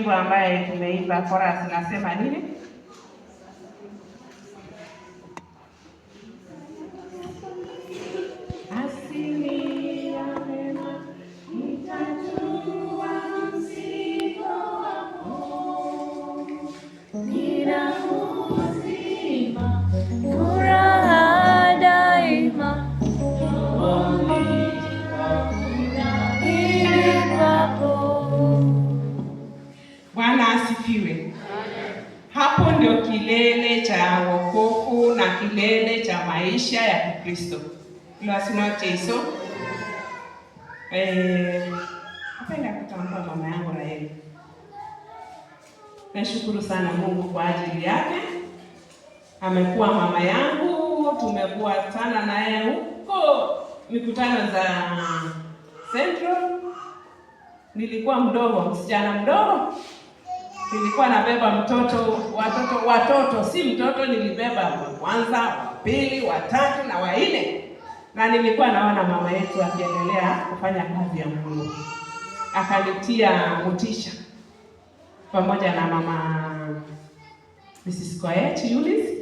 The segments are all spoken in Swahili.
Wimbo ambaye tumeimba chorus nasema nini? Asili ya mema nitajua mzigo wako. Nina uzima, furaha daima, ili kwako. Bwana asifiwe. Hapo ndio kilele cha wokovu na kilele cha maisha ya Kikristo. Lwasinocheso. Napenda kutambua mama yangu Raheli. Nashukuru sana Mungu kwa ajili yake. Amekuwa mama yangu, tumekuwa sana naye huko mikutano za Central. Nilikuwa mdogo, msichana mdogo, nilikuwa nabeba mtoto watoto watoto, si mtoto, nilibeba wa kwanza, wa pili, wa tatu na wa nne, na nilikuwa naona mama yetu akiendelea kufanya kazi ya Mungu, akanitia motisha pamoja na mama Mrs. Koech Eunice.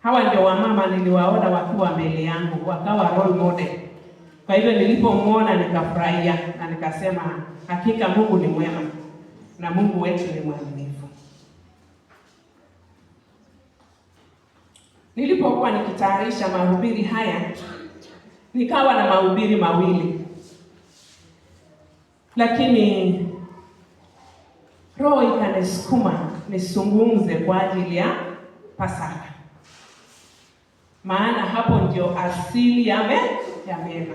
Hawa ndio wamama niliwaona wakiwa mbele yangu, wakawa role model. Kwa hivyo nilipomwona nikafurahia na nikasema hakika Mungu ni mwema na Mungu wetu ni mwaminifu. Nilipokuwa nikitayarisha mahubiri haya, nikawa na mahubiri mawili, lakini Roho ikanisukuma nisungumze kwa ajili ya Pasaka, maana hapo ndio asili ya mema.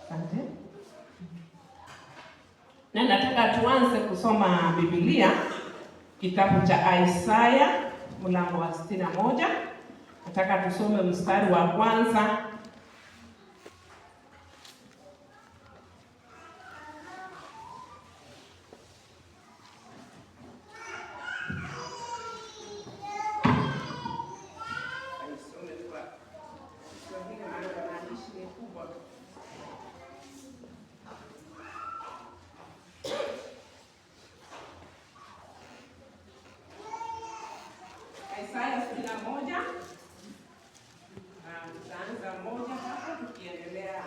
Asante. Na nataka tuanze kusoma Biblia, kitabu cha Isaya mlango wa 61. Nataka tusome mstari wa kwanza Nisome kwa Kiswahili maana maandishi ni kubwa. Isaya 61. Tutaanza moja hapo tukiendelea.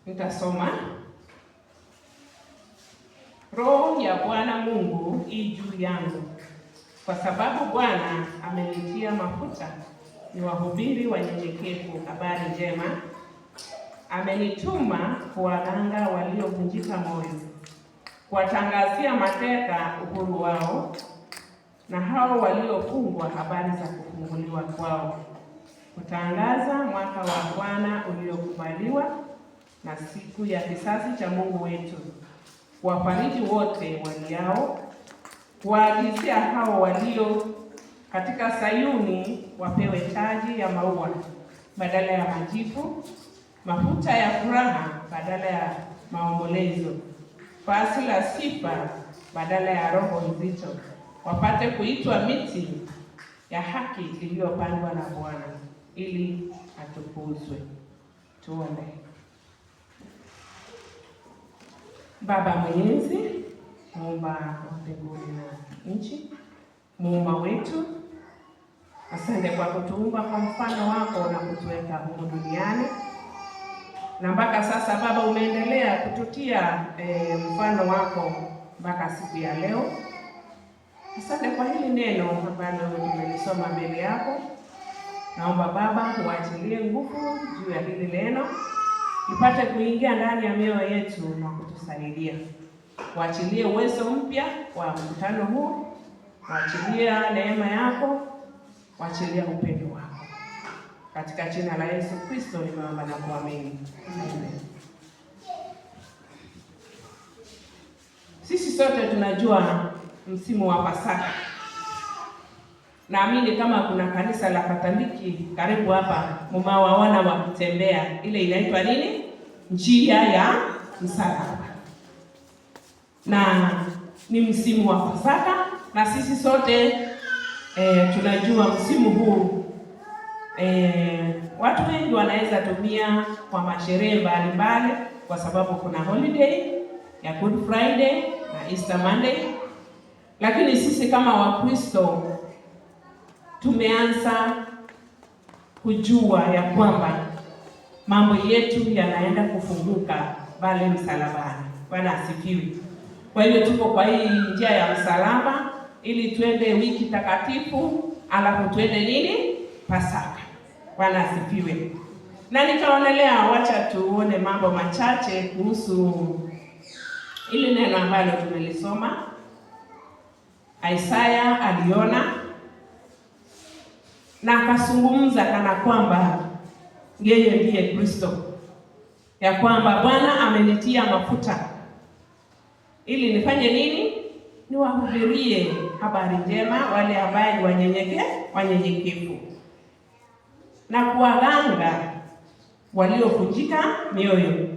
Nitasoma. Roho ya Bwana Mungu i juu yangu, kwa sababu Bwana amenitia mafuta niwahubiri wanyenyekevu habari njema. Amenituma kuwaganga waliovunjika moyo, kuwatangazia mateka uhuru wao, na hao waliofungwa habari za kufunguliwa kwao, kutangaza mwaka wa Bwana uliokubaliwa na siku ya kisasi cha Mungu wetu, kuwafariji wote waliao, kuwaagizia hao walio katika Sayuni wapewe taji ya maua badala ya majivu, mafuta ya furaha badala ya maombolezo, vazi la sifa badala ya roho nzito, wapate kuitwa miti ya haki iliyopandwa na Bwana ili atukuzwe. Tuombe. Baba Mwenyezi, muumba wa mbinguni na nchi, muumba wetu, asante kwa kutuumba kwa mfano wako na kutuweka humu duniani, na mpaka sasa Baba umeendelea kututia mfano wako mpaka siku ya leo. Asante kwa hili neno ambalo tumelisoma mbele yako. Naomba Baba uachilie nguvu juu ya hili neno ipate kuingia ndani ya mioyo yetu na kutusaidia. Uachilie uwezo mpya wa mkutano huu, uachilie neema yako, uachilie upendo wako. Katika jina la Yesu Kristo nimeomba na kuamini. Amen. Sisi sote tunajua msimu wa Pasaka. Naamini kama kuna kanisa la Katoliki karibu hapa, mumewaona wakitembea ile inaitwa nini? Njia ya msalaba. Na ni msimu wa Pasaka Na sisi sote tunajua msimu huu watu wengi wanaweza tumia kwa masherehe mbalimbali, kwa sababu kuna holiday ya Good Friday na Easter Monday, lakini sisi kama Wakristo tumeanza kujua ya kwamba mambo yetu yanaenda kufunguka pale msalabani. Bwana asifiwe. Kwa hiyo tuko kwa hii njia ya msalaba ili twende wiki takatifu, alafu twende nini? Pasaka. Bwana asifiwe. Na nikaonelea wacha tuone mambo machache kuhusu ili neno ambalo tumelisoma. Isaya aliona na akazungumza kana kwamba yeye ndiye Kristo, ya kwamba Bwana amenitia mafuta ili nifanye nini? Niwahubirie habari njema wale ambaye ni wanyenyekevu, na kuwaganga waliovunjika mioyo,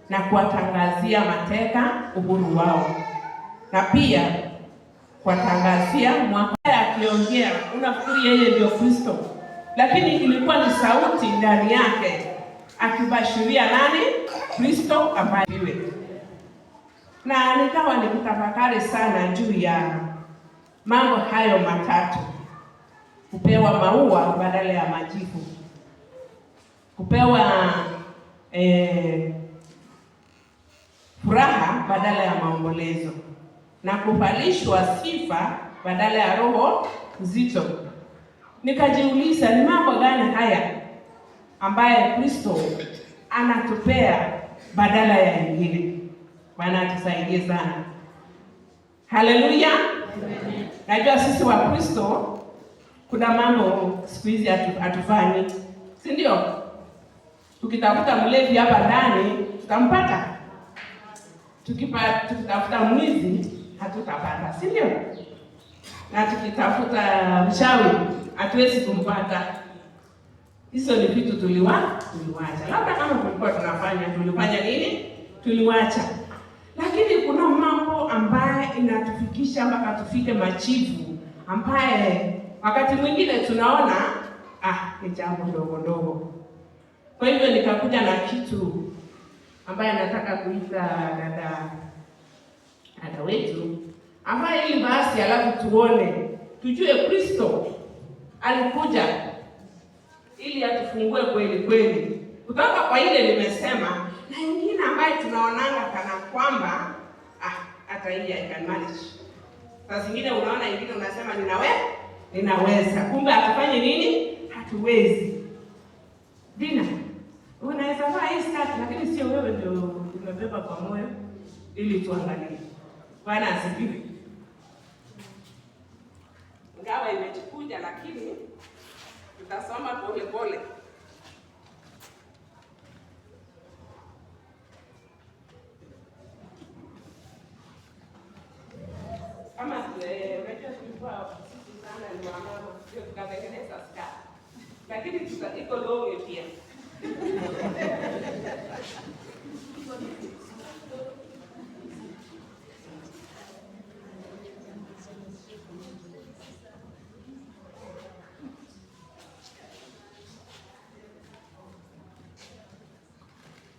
na kuwatangazia mateka uhuru wao, na pia kuwatangazia mwaka. Akiongea unafikiri yeye ndio Kristo, lakini ilikuwa ni sauti ndani yake akibashiria nani? Kristo ambaye. Na nikawa nikitafakari sana juu ya mambo hayo matatu: kupewa maua badala ya majivu, kupewa furaha badala ya maombolezo, na kuvalishwa sifa badala ya roho nzito. Nikajiuliza, ni mambo gani haya ambaye Kristo anatupea badala ya ingine? Bwana atusaidie sana. Haleluya. Najua sisi wa Kristo kuna mambo siku hizi hatufanyi, si ndio? Tukitafuta mlevi hapa ndani tutampata, tukitafuta mwizi hatutapata, si ndio? Na tukitafuta mchawi hatuwezi kumpata. Hizo ni vitu tuliwacha. Labda kama tulikuwa tunafanya, tulifanya nini? Tuliwacha. Lakini kuna mambo ambaye inatufikisha mpaka tufike machivu, ambaye wakati mwingine tunaona ni jambo ndogo ndogo. Kwa hivyo nikakuja na kitu ambaye nataka kuita dada wetu ambaye ili basi, alafu tuone, tujue Kristo alikuja ili atufungue kweli kweli kutoka kwa ile nimesema, na ingine ambaye tunaonanga kana kwamba hata hii I can manage. Saa zingine unaona ingine unasema ninaweza, kumbe hatufanye nini? Hatuwezi. Dina, unaweza vaa hii skirt lakini sio wewe ndio umebeba kwa moyo, ili tuangalie. Bwana asifiwe. Ingawa imejikunja lakini tutasoma pole pole. Kama unajua tulikuwa sisi sana ni wamama, ndio tukatengeneza skirt. Lakini iko longe pia.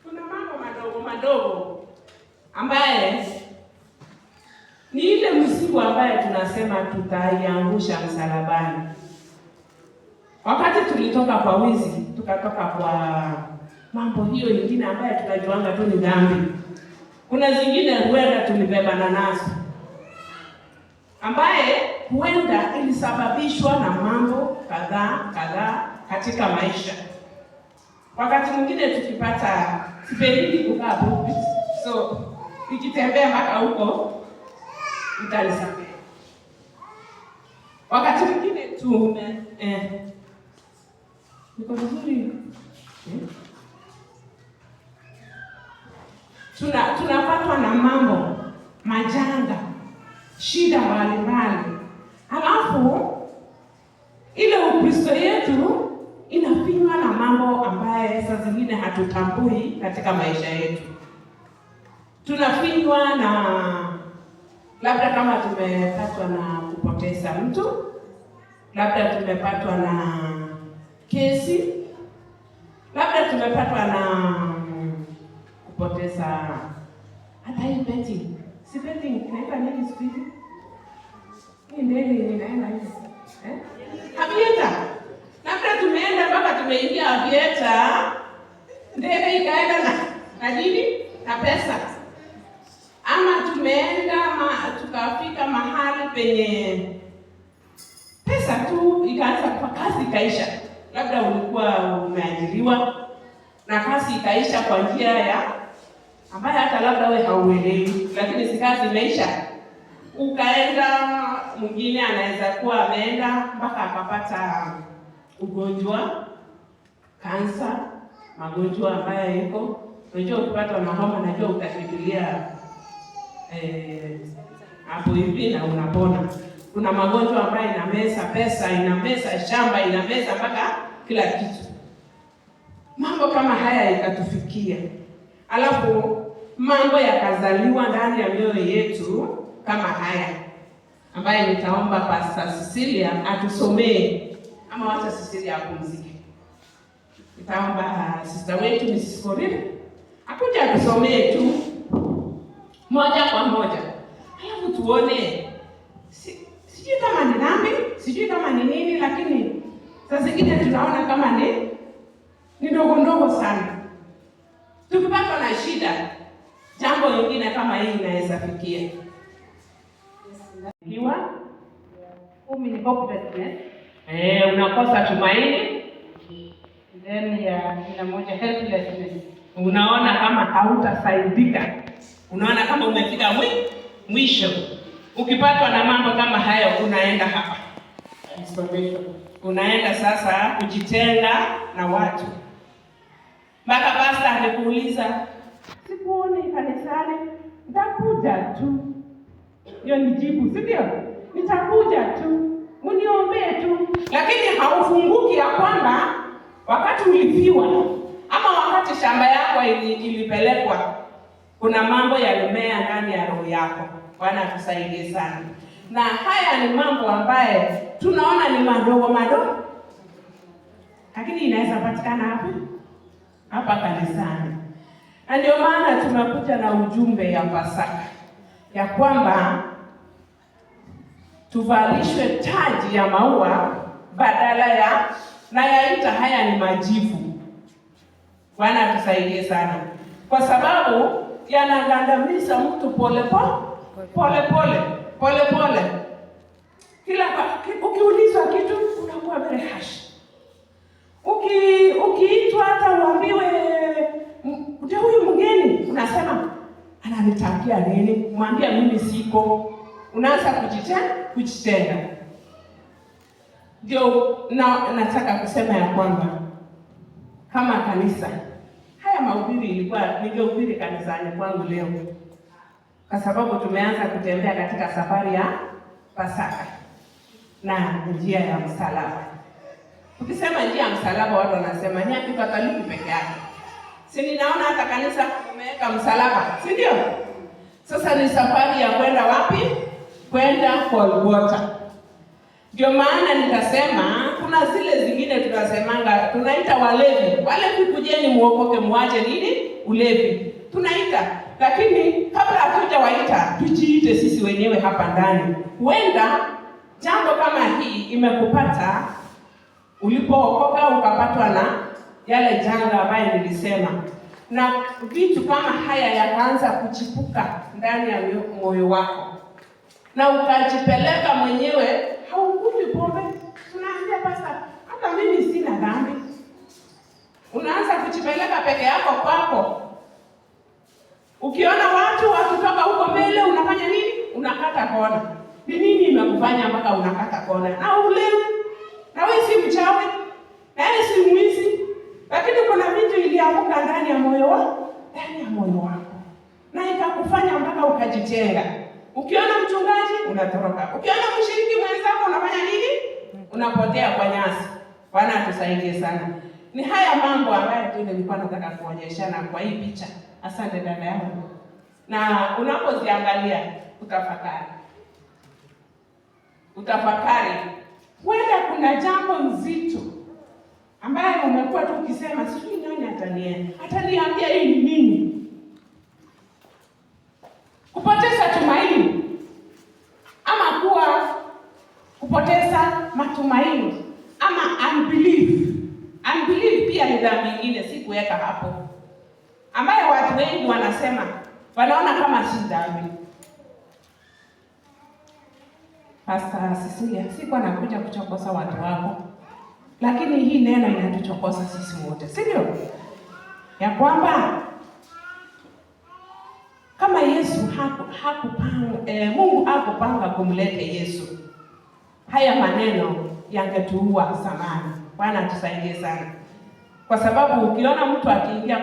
Kuna mambo madogo madogo ambaye ni ile mzigo ambaye tunasema tutaiangusha msalabani. Wakati tulitoka kwa wizi, tukatoka kwa mambo hiyo ingine ambayo tunajuanga tu ni dhambi. Kuna zingine huenda tulibebana nazo, ambaye huenda ilisababishwa na mambo kadhaa kadhaa katika maisha. Wakati mwingine tukipata, sipendi kukaa pulpit, so nikitembea mpaka huko mtanisamehe. Wakati mwingine niko vizuri Tunapatwa na mambo majanga, shida mbalimbali, halafu ile Ukristo yetu inafinywa na mambo ambaye saa zingine hatutambui katika maisha yetu. Tunafinywa na labda kama tumepatwa na Tumepoteza mtu, labda tumepatwa na kesi, labda tumepatwa na kupoteza hata hii betting. Si betting inaitwa nini siku hizi? Hii ndege yenye inaenda hivi. Eh? Aviator. Labda tumeenda mpaka tumeingia aviator, ndege ikaenda na nini? Na pesa. Ama tumeenda tukafika mahali penye pesa tu ikaanza kwa kazi ikaisha. Labda ulikuwa umeajiriwa na kazi ikaisha kwa njia ya ambayo hata labda we hauelewi, lakini si kazi imeisha. Ukaenda, mwingine anaweza kuwa ameenda mpaka akapata ugonjwa kansa, magonjwa ambayo yuko. Unajua ukipatwa na homa, najua utakimbilia hapo hivi na unapona. Kuna magonjwa ambayo inameza pesa, inameza shamba, inameza mpaka kila kitu. Mambo kama haya ikatufikia, alafu mambo yakazaliwa ndani ya mioyo yetu kama haya, ambaye nitaomba Pastor Cecilia atusomee, ama wacha Cecilia apumzike. Nitaomba sister wetu Mrs. Korir akuja atusomee tu moja kwa moja, alafu tuone. Sijui kama ni dhambi, sijui kama ni nini, lakini saa zingine tunaona kama ni ndogo ndogo sana. Tukipatwa na shida, jambo lingine kama hii inaweza fikia. Ikiwa 10 ni hopelessness. Unakosa tumaini. Then ya 11 helplessness. Unaona kama hautasaidika, unaona kama umefika mwisho. Ukipatwa na mambo kama hayo, unaenda hapa, Isolation. unaenda sasa kujitenga na watu, mpaka pasta akikuuliza sikuoni kanisani, nitakuja tu. Hiyo ni jibu, si ndio? Nitakuja tu, mniombee tu, lakini haufunguki ya kwamba wakati ulifiwa ama wakati shamba yako ilipelekwa, kuna mambo yalimea ndani ya roho yako. Bwana atusaidie sana. Na haya ni mambo ambaye tunaona ni madogo madogo, lakini inaweza patikana hapa hapa kanisani. Na ndio maana tumekuja na ujumbe ya Pasaka ya kwamba tuvalishwe taji ya maua badala ya, na yaita haya ni majivu. Bwana atusaidie sana, kwa sababu yanagandamiza mtu pole pole pole pole pole pole. Kila ukiulizwa kitu unakuwa very harsh. Ukiitwa hata uambiwe ndio huyu mgeni, unasema ananitakia nini? Mwambie mimi siko. Unaanza kujitenga. Ndio nataka kusema ya kwamba kama kanisa, haya mahubiri ilikuwa ningehubiri kanisani kwangu leo, kwa sababu tumeanza kutembea katika safari ya Pasaka na njia ya msalaba. Ukisema njia ya msalaba, watu wanasema ni ya Kikatoliki peke yake. Si ninaona hata kanisa umeweka msalaba, si ndio? Sasa ni safari ya kwenda wapi? Kwenda Golgotha. Ndio maana nikasema kuna zile zingine tunasemanga, tunaita walevi. Walevi kujeni muokoke, muache nini? Ulevi. Tunaita, lakini kabla hatujawaita tujiite sisi wenyewe hapa ndani. Huenda jambo kama hii imekupata ulipookoka, ukapatwa na yale janga ambayo nilisema, na vitu kama haya yakaanza kuchipuka ndani ya moyo wako na ukajipeleka mwenyewe. Haukunywi pombe, tunaambia pasta, hata mimi sina dhambi. Unaanza kujipeleka peke yako kwako. Ukiona watu wakitoka huko mbele unafanya nini? Unakata kona. Ni nini imekufanya mpaka unakata kona? Na ulewi, na wewe si mchawi, na wewe si mwizi, lakini kuna vitu ilianguka ndani ya moyo wako, ndani ya moyo wako, na ikakufanya mpaka ukajitenga. Ukiona mchungaji unatoroka, ukiona mshiriki mwenzako unafanya nini? Unapotea kwa nyasi. Bwana atusaidie sana. Ni haya mambo ambayo tu nilikuwa nataka kuonyeshana kwa hii picha. Asante dada yangu. Na unapoziangalia utafakari. Utafakari, huenda kuna jambo nzito ambaye umekuwa tu ukisema sijui nani ataniambia hii ni nini. Kupoteza tumaini ama kuwa kupoteza matumaini ama unbelief. Unbelief pia ni dhambi ingine, si kuweka hapo, ambayo watu wengi wanasema wanaona kama si dhambi. Pastor Cecilia, sikuwa nakuja kuchokoza watu wako, lakini hii neno inatuchokoza sisi wote, si ndio? Ya kwamba kama Yesu hakupanga, Mungu hakupanga kumleta Yesu, haya maneno yangetuua zamani. Bwana atusaidie sana, kwa sababu ukiona mtu akiingia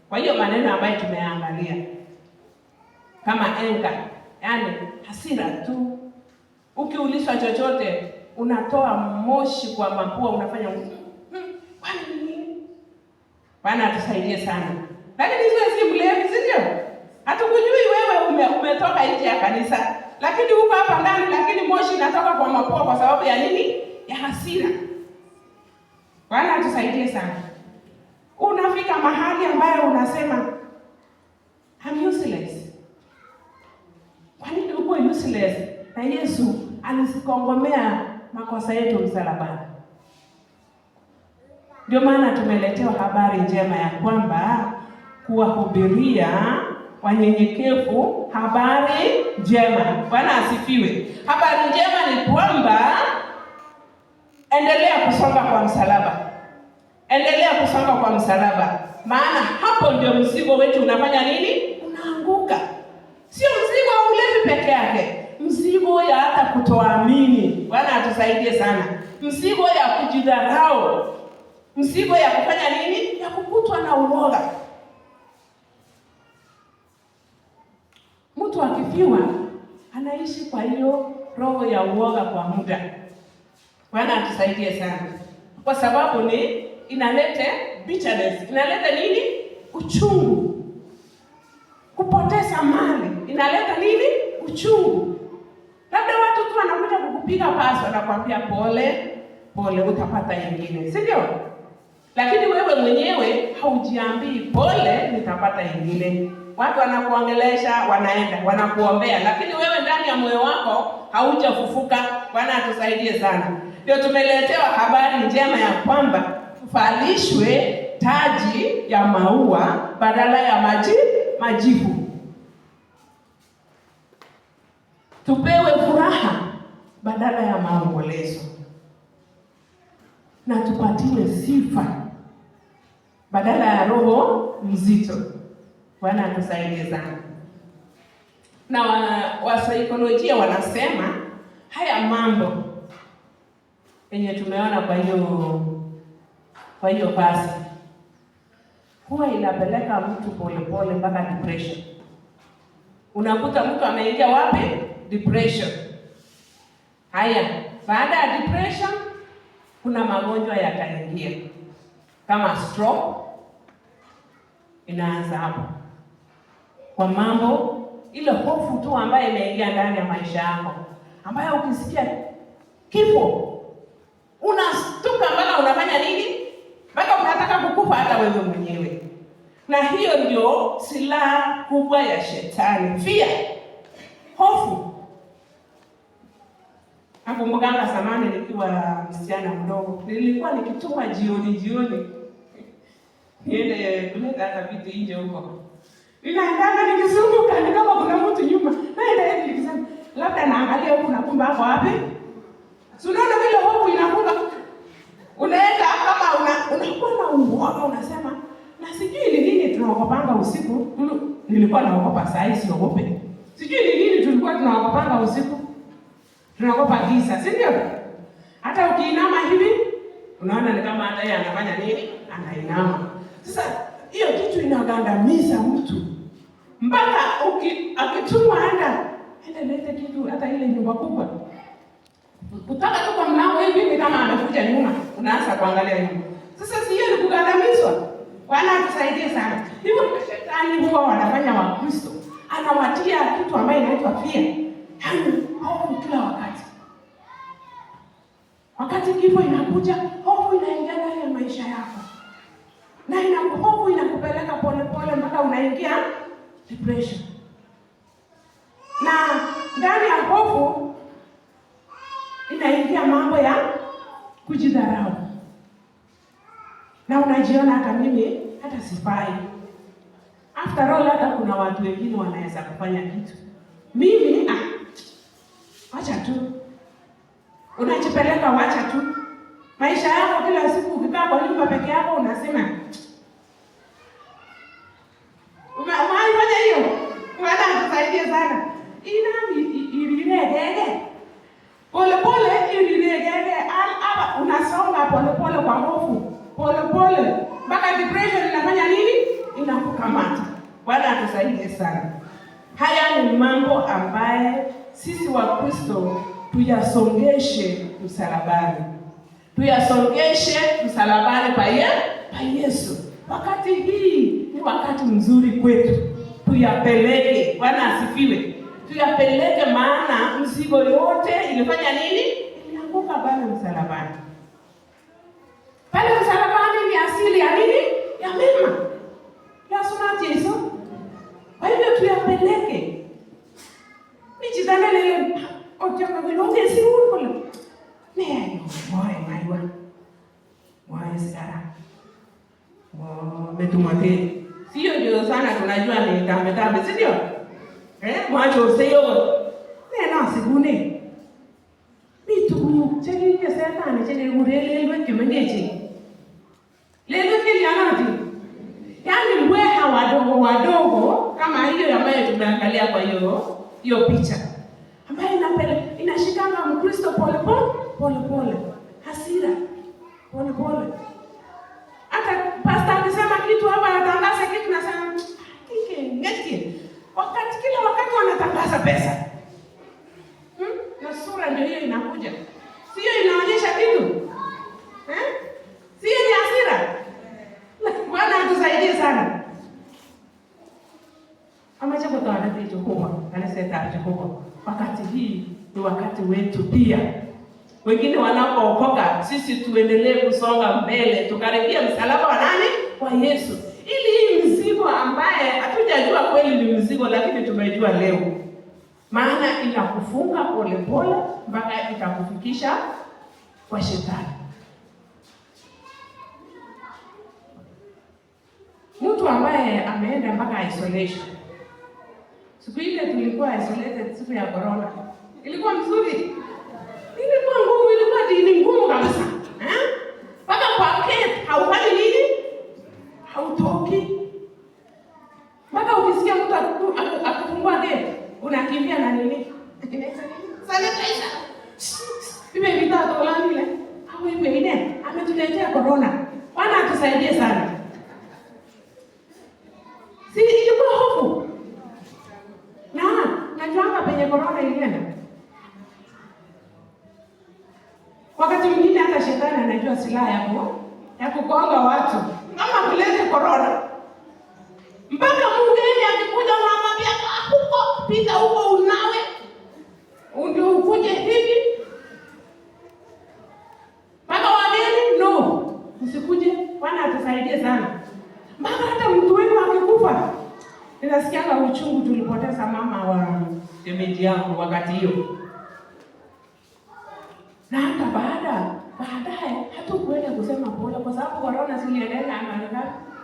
kwa hiyo maneno ambayo tumeangalia kama anger, yani hasira tu, ukiulizwa chochote unatoa moshi kwa mapua, unafanya kwani nini? Bwana atusaidie sana. Lakini sio si mlevi, si ndio? Hatukujui wewe umetoka nje ya kanisa, lakini uko hapa ndani, lakini moshi inatoka kwa mapua kwa sababu ya nini? Ya hasira. Bwana atusaidie sana. Unafika mahali ambayo unasema I'm useless. Kwa nini uko useless? Na Yesu alisikongomea makosa yetu msalabani. Ndio maana tumeletewa habari njema ya kwamba kuwahubiria wanyenyekevu habari njema. Bwana asifiwe. Habari njema ni kwamba endelea kusonga kwa msalaba, endelea kusonga kwa msalaba, maana hapo ndio mzigo wetu unafanya nini? Unaanguka. Sio mzigo wa ulevi peke yake, mzigo ya hata kutoamini. Bwana atusaidie sana. Mzigo ya kujidharau, mzigo ya kufanya nini? Ya kukutwa na uoga. Mtu akifiwa anaishi kwa hiyo roho ya uoga kwa muda. Bwana atusaidie sana, kwa sababu ni inaleta bitterness, inaleta nini? Uchungu. Kupoteza mali inaleta nini? Uchungu. Labda watu tu wanakuja kukupiga pasi, wanakuambia pole pole, utapata ingine, si ndio? Lakini wewe mwenyewe haujiambii pole, nitapata ingine. Watu wanakuongelesha, wanaenda wanakuombea, lakini wewe ndani ya moyo wako haujafufuka. Bwana atusaidie sana. Ndio tumeletewa habari njema ya kwamba tuvalishwe taji ya maua badala ya majivu, tupewe furaha badala ya maombolezo, na tupatiwe sifa badala ya roho mzito. Bwana atusaidie sana. Na wasaikolojia wanasema haya mambo yenye tumeona kwa hiyo basi huwa inapeleka mtu polepole mpaka depression. Unakuta mtu ameingia wapi? Depression. Haya, baada ya depression kuna magonjwa yataingia kama stroke, inaanza hapo kwa mambo ile hofu tu ambayo imeingia ndani ya maisha yako, ambayo ukisikia kifo unastuka mpaka unafanya nini? Mpaka unataka kukufa hata wewe mwenyewe. Na hiyo ndio silaha kubwa ya shetani, fear, hofu. Nakumbukanga zamani nikiwa msichana mdogo, nilikuwa nikituma jioni jioni niende kuleta hata vitu nje huko, ninaendanga nikizunguka, ni kama kuna mtu nyuma, naenda hivi nikisema labda naangalia huku na kumbe hapo wapi. Si unaona vile hofu inakuwa, unaenda kama unakuwa na uoga, unasema na sijui ni nini tunaogopanga usiku. Nilikuwa naogopa, saa hii siogope. Sijui ni nini tulikuwa tunaogopanga usiku. Tunaogopa giza, si ndio? Hata ukiinama hivi unaona ni kama hata yeye anafanya nini? Anainama. Sasa hiyo kitu inagandamiza mtu mpaka akitumwa enda lete kitu hata ile nyumba kubwa, kutoka tu kwa mlango hivi ni kama amekuja nyuma, unaanza kuangalia nyuma. Sasa si hiyo ni kugandamizwa? Bwana atusaidie sana. Hivyo shetani huwa wanafanya Wakristo, anawatia kitu ambayo inaitwa fear, yaani Hofu kila wakati. Wakati kifo inakuja, hofu inaingia ndani ya maisha yako, na hofu inakupeleka polepole mpaka unaingia depression. Na ndani ya hofu inaingia mambo ya kujidharau, na unajiona hata mimi hata sifai. After all, hata kuna watu wengine wanaweza kufanya kitu, mimi wacha tu. Unajipeleka, wacha tu. Maisha yako kila siku ukikaa kwa nyumba peke yako unasema, umewahi hiyo? Bwana atusaidie sana. Ina iriregege. Pole pole iriregege hapa unasonga pole pole kwa hofu. Pole pole mpaka depression inafanya nini? Inakukamata. Bwana atusaidie sana. Haya ni mambo ambaye sisi Wakristo tuyasongeshe msalabani, tuyasongeshe msalabani pa Yesu. Wakati hii ni wakati mzuri kwetu, tuyapeleke. Bwana asifiwe. Tuyapeleke, maana mzigo yote ilifanya nini? Ilianguka pale msalabani. Pale msalabani ni asili ya nini? Ya mema ya sunati Yesu. Kwa hivyo tuyapeleke. Nijitanelele otianga vilonge siurkole. Ne moe maiwa. Moe sigara. Mo metumate. Sio ndio sana tunajua ni tambe tambe, si ndio? Mwacho useyo. Ne na sigune. Mitu cheki ke setani cheki kurele kimengechi. Lelo kilianati. Yaani mbweha wadogo wadogo kama hiyo ambayo tumeangalia kwa hiyo picha, ambayo inashikanga Mkristo pole pole pole pole, hasira pole pole. Hata pastor akisema kitu hapa, anatangaza kitu, nasema kike ngeti. Wakati kila wakati wanatangaza pesa, na sura ndio hiyo inakuja, sio inaonyesha kitu, sio ni hasira. Bwana atusaidie sana. Wakati hii ni wakati wetu pia. Wengine wanapookoka, sisi tuendelee kusonga mbele, tukaribia msalaba wa nani? Wa Yesu. Ili hii mzigo ambaye hatujajua kweli ni mzigo, lakini tumejua leo, maana inakufunga polepole mpaka itakufikisha kwa shetani. Mtu ambaye ameenda mpaka isolation. Siku ile tulikuwa isolated siku ya corona. Ilikuwa mzuri. Ilikuwa ngumu, ilikuwa dini ngumu kabisa. Mpaka kwa gate haufanyi nini? Hautoki. Mpaka ukisikia mtu akifungua gate, unakimbia na nini? Sanitizer. Ibe vitatu ile. Au ibe ile ametuletea corona. Bwana atusaidie sana. Si ilikuwa hofu. Na najuanga penye corona ilienda. Wakati mwingine hata shetani anajua silaha ya kukonga watu. Kama kulete corona. Mpaka mgeni akikuja unamwambia huko, pita huko unawe. Ndio ukuje hivi. Mpaka wageni no. Usikuje. Bwana atusaidie sana. Mpaka hata mtu wenu akikufa. Ninasikianga uchungu, tulipoteza mama wa shemeji yangu wakati hiyo. Na hata baadaye hatukuenda kusema pole kwa sababu corona ziliendelea na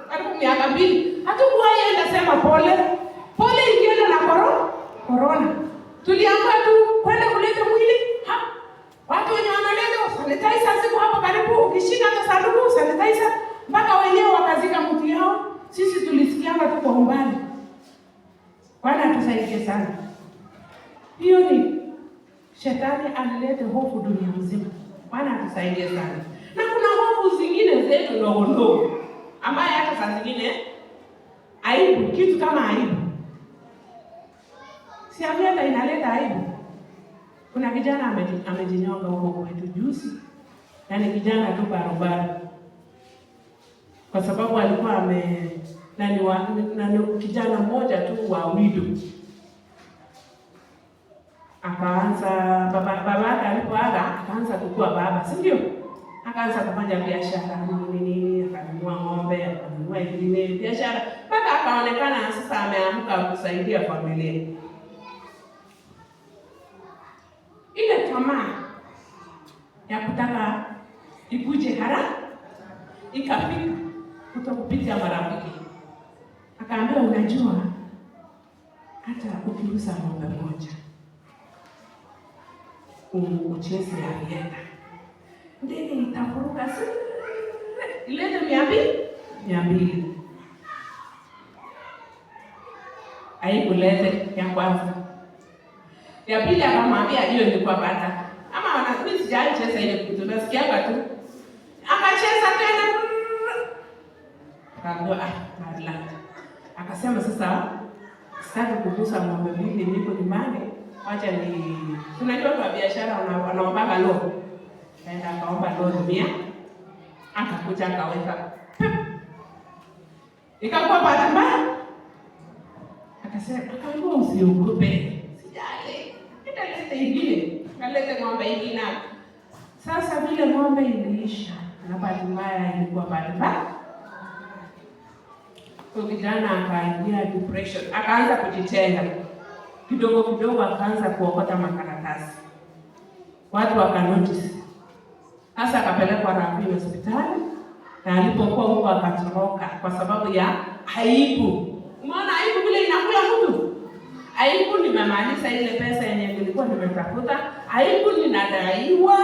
karibu miaka 2. Hatukuwahi sema pole. Pole ingienda na corona. Tuliamua tu kwenda kuleta mwili. Watu wenye wanaleta sanitizer siku hapo karibu, ukishika hata sanduku sanitizer, mpaka wenyewe wakazika mtu yao. Sisi tulisikianga tu kwa umbali. Bwana atusaidie sana. Hiyo ni shetani alilete hofu dunia mzima. Bwana atusaidie sana. Na kuna hofu zingine zetu ndogo ndogo ambaye hata saa zingine aibu, kitu kama aibu. Si hata inaleta aibu. Kuna kijana amejinyonga huko kwetu juzi. Na ni kijana tu barobaro. Kwa sababu alikuwa na ni kijana mmoja tu wa widow. Akaanza baba yake alipoaga, akaanza kukua baba, si ndio? Akaanza kufanya biashara, nini nini, akanunua ng'ombe, akanunua ingine biashara, mpaka akaonekana sasa ameamka kusaidia familia. Ile tamaa ya kutaka ikuje haraka ikafika kutokupitia marafiki, akaambiwa, unajua hata ukiuza ng'ombe moja ucheze aviator, ndege itafuruka ilete 200 200. Haikulete ya kwanza. Ya pili akamwambia hiyo ilikuwa bata. Ama wana mimi sijai cheza ile kitu, nasikianga tu. Akacheza tena. Akaambiwa, ah, bad luck. Akasema sasa sitaki kugusa ng'ombe mbili, niko nyumbani, wacha ni unajua kwa biashara wanaombaga loan. Kaenda akaomba loan 100, akakuja akaweka. Ikakuwa bahati mbaya. Akasema, akaambiwa usiogope. Sijali. Nitaleta ingine. Kalete ng'ombe ingine. Sasa vile ng'ombe iliisha na bahati mbaya ilikuwa bahati mbaya. Kwa kijana akaingia depression, akaanza kujitenga. Kidogo kidogo akaanza kuokota makaratasi. Watu wakanotice. Sasa akapelekwa Ravine hospitali, na alipokuwa huko akatoroka kwa sababu ya aibu. Umeona aibu vile inakula mtu? Aibu, nimemaliza ile pesa yenye nilikuwa nimetafuta. Aibu, ninadaiwa.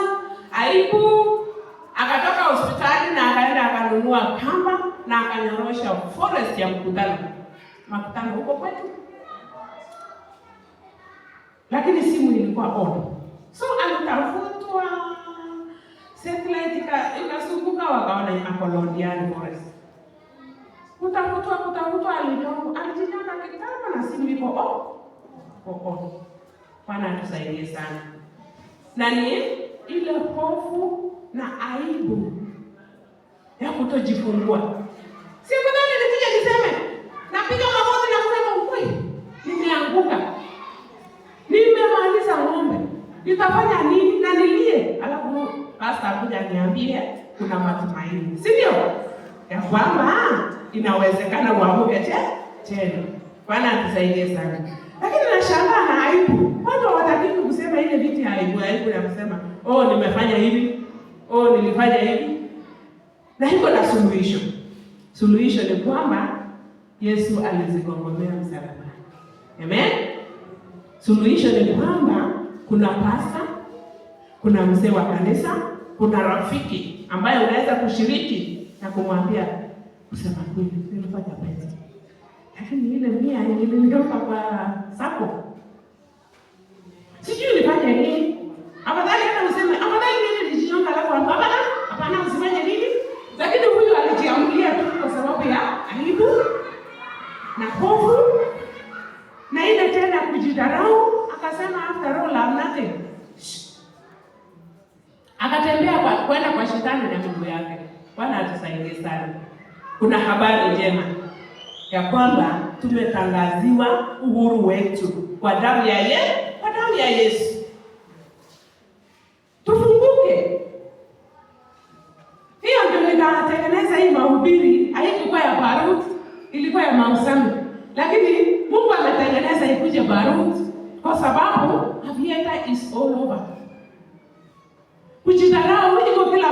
Aibu. Akatoka hospitali na akaenda akanunua kamba na akanyorosha forest ya Mkutano. Makutano huko kwetu. Lakini simu ilikuwa on. So alitafutwa, satellite ikazunguka, wakaona ako Londiani forest. Kutafutwa, kutafutwa, alijinyonga kitambo na simu iko on. Iko on. Bwana atusaidie sana. Na ni ile hofu na aibu ya kutojifungua. Si afadhali nikuja niseme, napiga magoti na kusema ukweli, nimeanguka. Nimemaliza ng'ombe. Nitafanya nini na nilie? Alafu pastor akuja aniambie kuna matumaini. Si ndio? Ya kwamba inawezekana uamuke tena. Bwana atusaidie sana. Lakini nashangaa na aibu. Watu hawataki kusema ile vitu ya aibu, aibu ya kusema, oh nimefanya hivi, oh nilifanya hivi. Na iko na suluhisho. Suluhisho ni kwamba Yesu alizigongomea msalabani. Amen? Suluhisho ni kwamba kuna pasta, kuna mzee wa kanisa, kuna rafiki ambaye unaweza kushiriki na kumwambia, kusema kweli nilifanya pesa, lakini ile 100 nililipa kwa sacco, sijui nifanye nini. Afadhali hata useme afadhali mimi nilijinyonga, alafu hapana, hapana, usifanye nini. Lakini huyu alijiamulia tu kwa sababu ya aibu na hofu na ile tena kujidharau, akasema after all I'm nothing. Akatembea kwenda kwa shetani na miguu yake. Bwana atusaidie sana. Kuna habari njema ya kwamba tumetangaziwa uhuru wetu kwa damu ya kwa damu ya Yesu. Tufunguke. Hiyo ndio nikatengeneza hii mahubiri, haikuwa ya Barut, ilikuwa ya Mausami. Lakini Mungu ametengeneza ikuje Barut kwa sababu aviator is all over. Kujidharau iko kila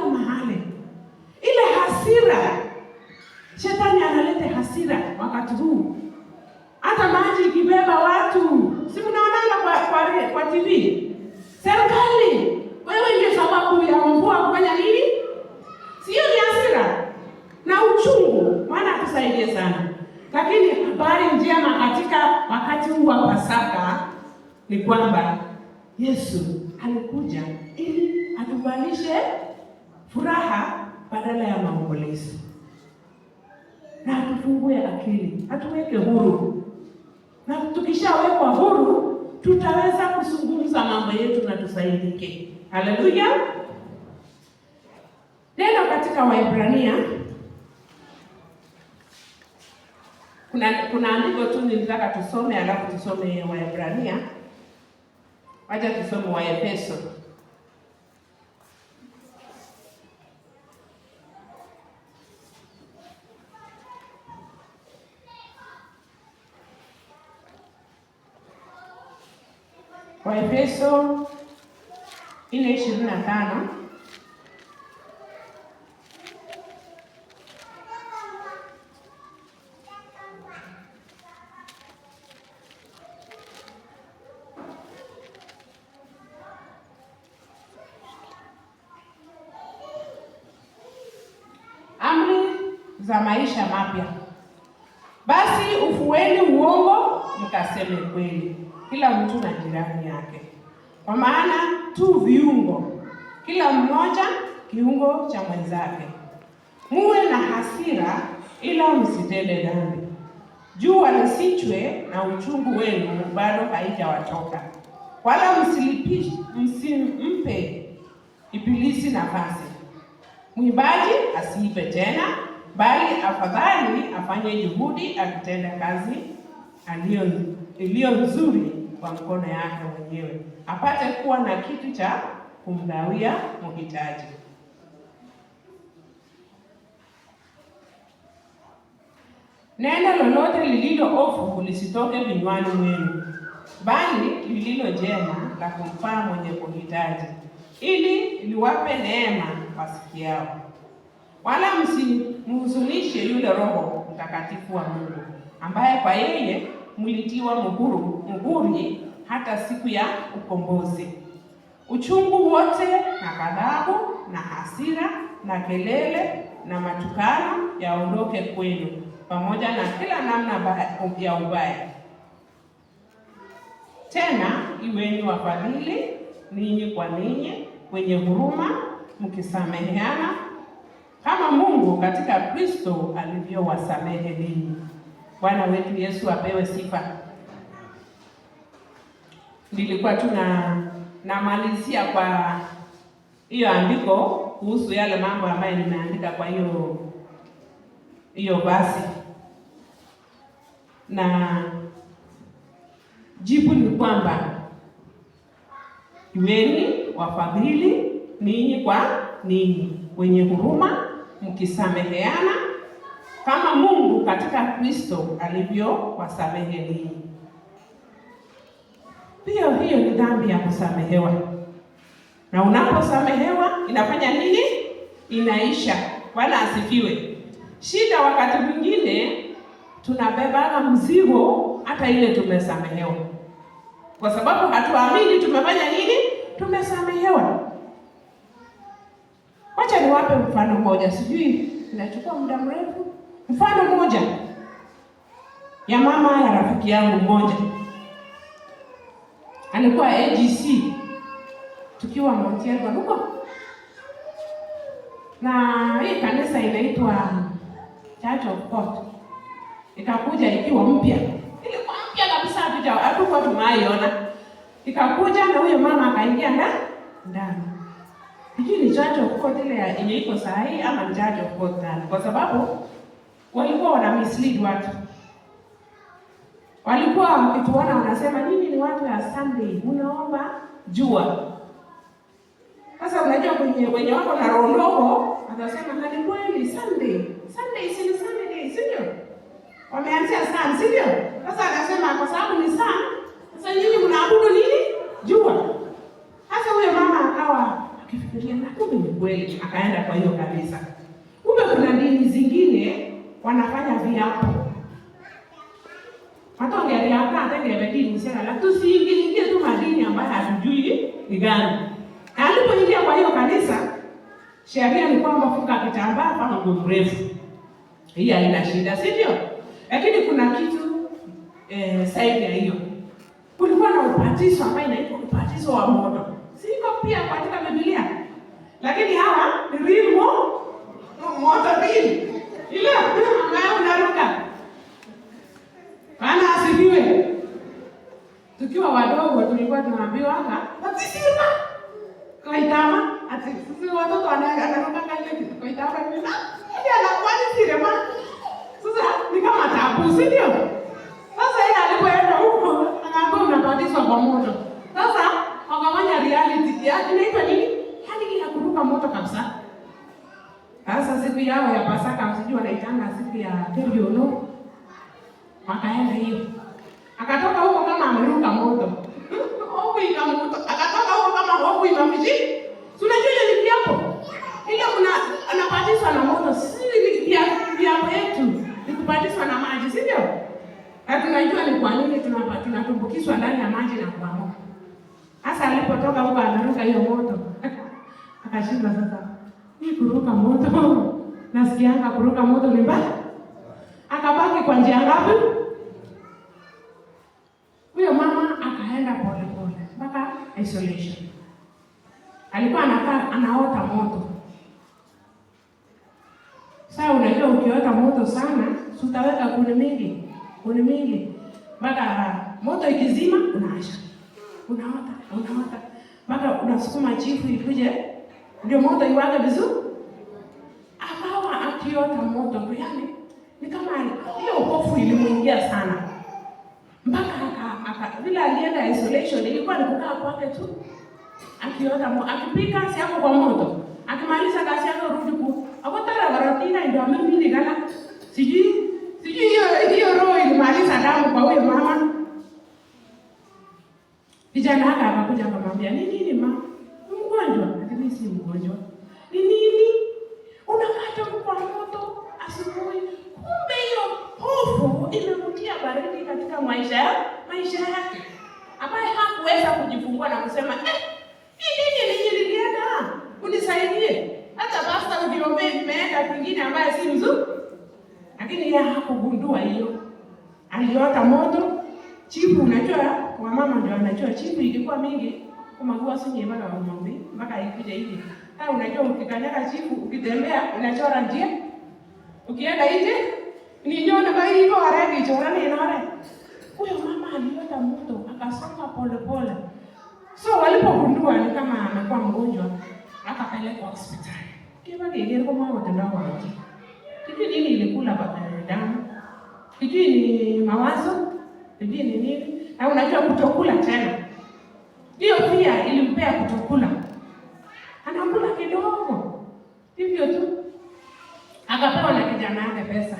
mahali. Ile hasira, shetani analeta hasira wakati huu. Hata maji ikibeba watu, si mnaonanga kwa TV? Serikali, wewe ndio sababu ya mvua kufanya nini? Sio ni hasira na uchungu. Bwana atusaidie sana. Lakini habari njema katika wakati huu wa Pasaka ni kwamba Yesu alikuja ili atuvalishe furaha badala ya maombolezo, na atufungue akili, atuweke huru. Na tukishawekwa huru, tutaweza kuzungumza mambo yetu na tusaidike. Haleluya! Neno katika Waebrania kuna andiko tu nilitaka tusome, alafu tusome Waebrania. Wacha tusome Waefeso. Waefeso 4:25. Amri za maisha mapya. Basi ufueni uongo, mkaseme kweli, kila mtu na jirani yake, kwa maana tu viungo, kila mmoja kiungo cha mwenzake. Muwe na hasira, ila msitende dhambi. Jua lisichwe na uchungu wenu bado haijawatoka, wala msimpe Ibilisi nafasi. Mwibaji asiibe tena, bali afadhali afanye juhudi akitenda kazi iliyo nzuri kwa mkono yake mwenyewe, apate kuwa na kitu cha kumgawia mhitaji. Neno lolote lililo ovu lisitoke vinywani mwenu, bali lililo jema la kumfaa mwenye kuhitaji, ili liwape neema wasikiao. Wala msimhuzunishe yule Roho Mtakatifu wa Mungu, ambaye kwa yeye mlitiwa muhuri hata siku ya ukombozi. Uchungu wote na ghadhabu na hasira na kelele na matukano yaondoke kwenu, pamoja na kila namna ya ubaya. Tena iweni wafadhili ninyi kwa ninyi, wenye huruma, mkisameheana kama Mungu katika Kristo alivyowasamehe ninyi. Bwana wetu Yesu apewe sifa. Nilikuwa tu namalizia kwa hiyo andiko kuhusu yale mambo ambayo nimeandika kwa hiyo basi. Na jibu ni kwamba iweni wafadhili ninyi kwa ninyi, wenye huruma, mkisameheana kama Mungu katika Kristo alivyowasamehe ninyi. Pia hiyo ni dhambi ya kusamehewa. Na unaposamehewa inafanya nini? Inaisha. Bwana asifiwe. Shida wakati mwingine tunabebana mzigo hata ile tumesamehewa, kwa sababu hatuamini tumefanya nini? Tumesamehewa. Wacha niwape mfano mmoja, sijui inachukua muda mrefu. Mfano mmoja ya mama ya rafiki yangu mmoja, alikuwa AGC tukiwa Mount Elgon huko, na hii kanisa inaitwa Church of God, ikakuja ikiwa mpya, ilikuwa mpya kabisa, hatukuwa tumaiona. Ikakuja na huyo mama akaingia ndani. Sijui ni Church of God ile yenye iko sahihi ama ni Church of God ndani, kwa sababu walikuwa wana mislead watu. Walikuwa wakituona wanasema nyinyi ni watu ya Sunday, mnaomba jua. Sasa unajua wenye wako na roho ndogo atasema ni kweli Sunday. Sunday si ni Sunday, si ndio? Wameanzia sun, si ndio? Sasa akasema kwa sababu ni sun, sasa nyinyi mnaabudu nini? Jua. Sasa huyo mama akawa akifikiria na kumbe ni kweli, akaenda kwa hiyo kanisa. Kumbe kuna dini zingine wanafanya viapo. Watongelia hata dini sana, la tusiingilie tu madini ambayo hatujui ni gani. Na alipoingia kwa hiyo kanisa, sheria ni kwamba funga kitambaa kama nguo mrefu. Hii haina shida, si ndio? Lakini kuna kitu saidi ya hiyo. Kulikuwa na ubatizo ambao inaitwa ubatizo wa moto. Siko pia katika Biblia. Lakini hawa ni real moto real. Ile ambayo unaruka. Bwana asifiwe. Tukiwa wadogo tulikuwa tunaambiwa hapa, koitama, ati sisi watoto wanaruka kale koitama ni na ile anakuwa ni sirema. Sasa ni kama tabu, si ndio? Sasa yeye alipoenda huko akaambiwa unabatizwa kwa moto. Sasa Wakafanya reality. Ya, inaitwa nini? Yaani ya kuruka moto kabisa. Sasa siku yao ya Pasaka, sijui wanaitanga siku ya Keriolo. Wakaenda hiyo. Akatoka huko kama ameruka moto. Hofu ikamuta. Akatoka huko kama hofu imemshika. Si unajua ile ni kiapo. Ile mna anabatizwa na moto. Si ni kiapo yetu ni kubatizwa na maji, si ndio? Na tunajua ni kwa nini tunatumbukizwa ndani ya maji na kuanguka. Sasa alipotoka huko ameruka hiyo moto. Akashindwa sasa. Ni kuruka moto. Nasikianga kuruka moto ni mbaya. Akabaki kwa njia ngapi? Huyo mama akaenda pole pole mpaka isolation. Alikuwa anakaa anaota moto. Sasa unajua ukiota moto sana, si utaweka kuni mingi, kuni mingi mpaka moto ikizima unaasha. Unaota, unaota mpaka unasukuma chifu ikuje ndio moto iwake vizuri. Akawa akiota moto tu, yani ni kama hiyo hofu ilimuingia sana mpaka vile alienda isolation ilikuwa ni kukaa kwake tu akiota akipika kazi yako kwa moto, akimaliza kazi yako rudi ku akotara karatina ndio amemini kala sijui sijui hiyo roho ilimaliza damu kwa huyo mama. Kijana haka akakuja akamwambia, ni nini ma? Mgonjwa? Lakini si mgonjwa. Ni nini? Unakata kwa moto asubuhi. Kumbe hiyo hofu imemtia baridi katika maisha yake, ambaye hakuweza kujifungua na kusema hii nini ninyi nilienda unisaidie. Hata pasta ukiombea nimeenda kwingine ambaye si mzuri. Lakini yeye hakugundua hiyo. Aliota moto. Chifu, unajua wamama ndio wanajua chifu ilikuwa mingi kumagua sinye mpaka wamambi mpaka ikuje hivi. Ah, unajua ukikanyaga chifu ukitembea unachora njia. Ukienda nje ni nyona kwa hiyo aregi chora ni nore. Huyo mama aliota moto akasonga pole pole. So walipogundua ni kama amekuwa mgonjwa, akapelekwa hospitali. Kiba kigere kama watendao waje. Sijui nini ilikula damu. Sijui ni mawazo, sijui ni nini. Na unajua kutokula tena. Hiyo pia ilimpea kutokula. Anakula kidogo. Hivyo tu. Akapewa na kijana yake pesa.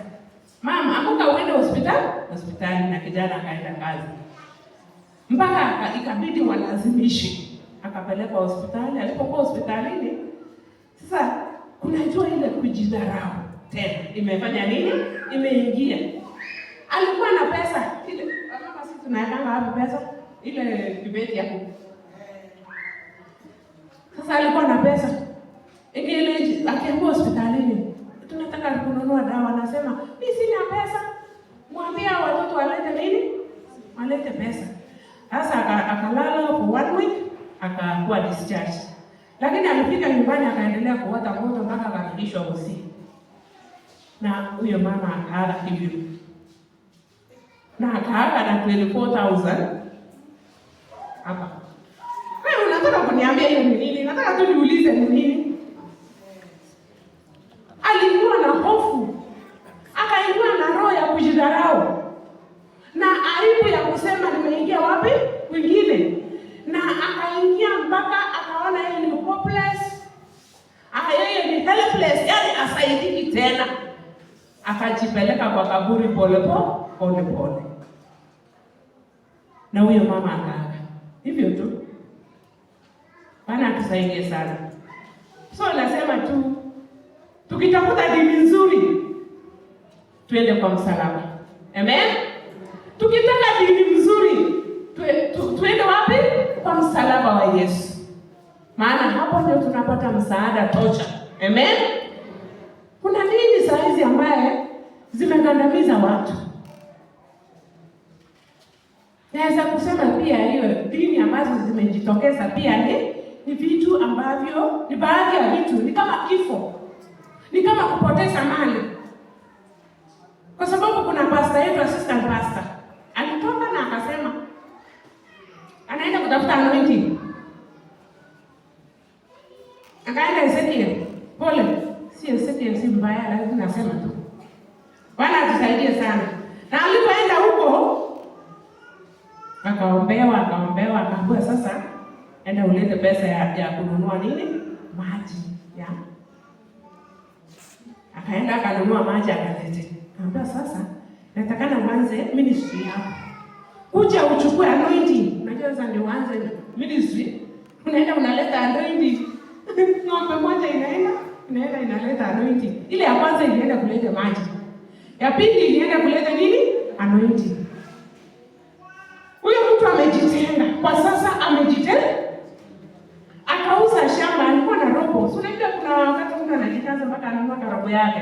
Mama, amuka uende hospitali? Hospitali, na kijana akaenda kazi. Mpaka ikabidi walazimishe. Akapelekwa hospitali. Alipokuwa hospitalini, sasa kunajua ile kujidharau tena imefanya nini? Imeingia. Alikuwa na pesa ile, mama sisi tunawekanga hapo pesa ile kibeti hapo. Sasa alikuwa na pesa. Ile akiambiwa hospitalini, tunataka kununua dawa, anasema mimi sina pesa. Mwambie watoto walete nini? Walete pesa. Sasa akalala for 1 week, akakuwa discharged. Lakini alifika nyumbani akaendelea kuota moto mpaka akarudishwa hosi. Na huyo mama akaaga hivyo. Na akaaga na 24,000 hapa. Wewe unataka kuniambia hiyo ni nini? Nataka tu niulize ni nini? Alikuwa na hofu. Akaingia na roho ya kujidharau. Na aibu ya kusema nimeingia wapi? Kwingine. Na akaingia mpaka akaona yeye ni hopeless. Yeye ni helpless, yani asaidiki tena. Akajipeleka kwa kaburi pole pole pole. Na huyo mama akaaga. Hivyo tu. Bwana atusaidie sana. So nasema tu tukitafuta dini nzuri tuende kwa msalaba. Amen. Tukitaka dini nzuri tuende wapi? Kwa msalaba wa Yesu. Maana hapo ndio tunapata msaada tosha. Amen. Kuna dini saa hizi ambaye zimegandamiza watu. Naweza kusema pia hiyo dini ambazo zimejitokeza pia ni vitu ambavyo ni baadhi ya vitu ni kama kifo. Ni kama kupoteza mali. Kwa sababu kuna pastor yetu, assistant pastor, alitoka na akasema anaenda kutafuta anointing. Akaenda Ezekiel. Pole, si Ezekiel, si mbaya, lakini nasema tu. Bwana atusaidie sana. Na alipoenda huko akaombewa, akaombewa, akaambiwa sasa Enda ulete pesa ya kununua nini? Maji ya. Akaenda akanunua maji akalete. Akamwambia sasa natakana uanze ministry yako. Kuja uchukue anointing. Unajua sasa ndio uanze ministry. Unaenda unaleta anointing. Ng'ombe moja inaenda inaleta anointing. Ile ya kwanza ilienda kuleta maji. Ya pili ilienda kuleta nini? Anointing. Huyo mtu amejitenga. Kwa sasa amejitenga. Akauza shamba, alikuwa na robo. So unajua kuna wakati mtu anajikaza mpaka ananunua robo yake.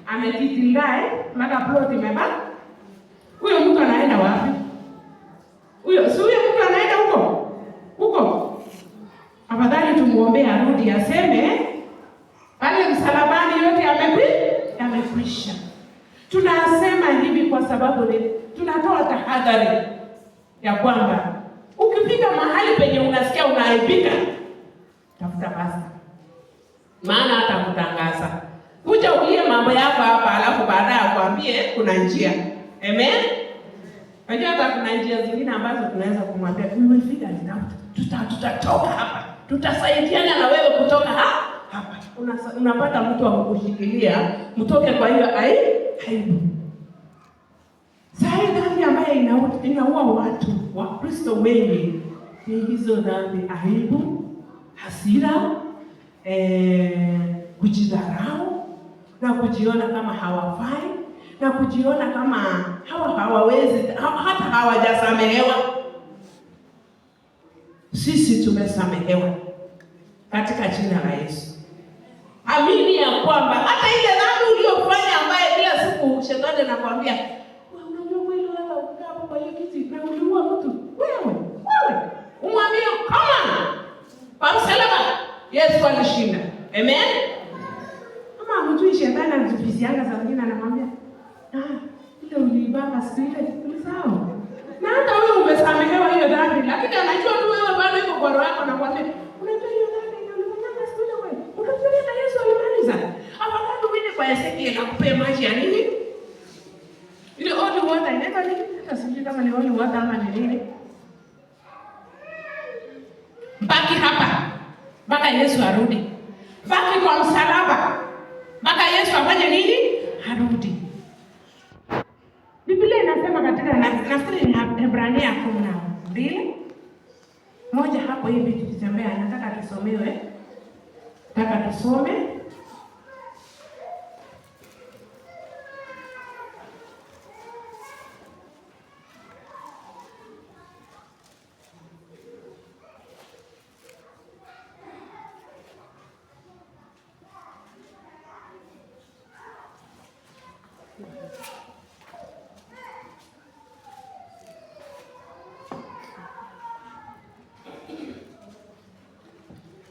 Amejitinda mpaka plot imebaki. Huyo mtu anaenda wapi? Huyo si huyo mtu anaenda huko? Huko. Afadhali tumuombee arudi aseme pale msalabani yote yamekwisha. Tunasema hivi kwa sababu ni tunatoa tahadhari ya kwamba ukifika mahali penye unasikia unaaibika, tafuta pasta, maana hata kutangaza kuja ulie mambo yako hapa, alafu baadaye akwambie kuna njia. Amen. Unajua hata kuna njia zingine ambazo tunaweza kumwambia we will figure it out, tutatoka hapa, tutasaidiana na wewe kutoka hapa. Unapata mtu wa kukushikilia mtoke kwa hiyo aibu. Sasa dhambi ambayo inaua watu wa Kristo wengi ni hizo dhambi: aibu, hasira, kujidharau na kujiona kama hawafai na kujiona kama hawawezi, hata hawajasamehewa. Sisi tumesamehewa katika jina la Yesu. Amini ya kwamba hata ile dhambi uliyofanya ambaye kila siku shetani anakuambia wewe, unajua kweli wewe ukikaa hapo kwa hiyo kiti na uliua mtu, wewe umwambie kama kwa msalaba Yesu alishinda. Amen. Kama hamjui shetani anatufizianga saa zingine anamwambia ile uliibaka siku ile ulisahau. Na hata wewe umesamehewa hiyo dhambi, lakini anajua tu wewe bado iko kwa roho yako, anakuambia unajua hiyo dhambi ndio ulifanya siku ile wewe. Unafikiria na Yesu alimaliza. Afadhali uende kwa Ezekiel akupe maji ya nini? Ile holy water inaitwa nini? Hata sijui kama ni holy water ama ni nini. Baki hapa mpaka Yesu arudi. Baki kwa msalaba mpaka Yesu afanye nini? Arudi. Biblia inasema katika nafikiri ni Hebrania 12:1 hapo hivi tukitembea, nataka tusomewe. Nataka tusome.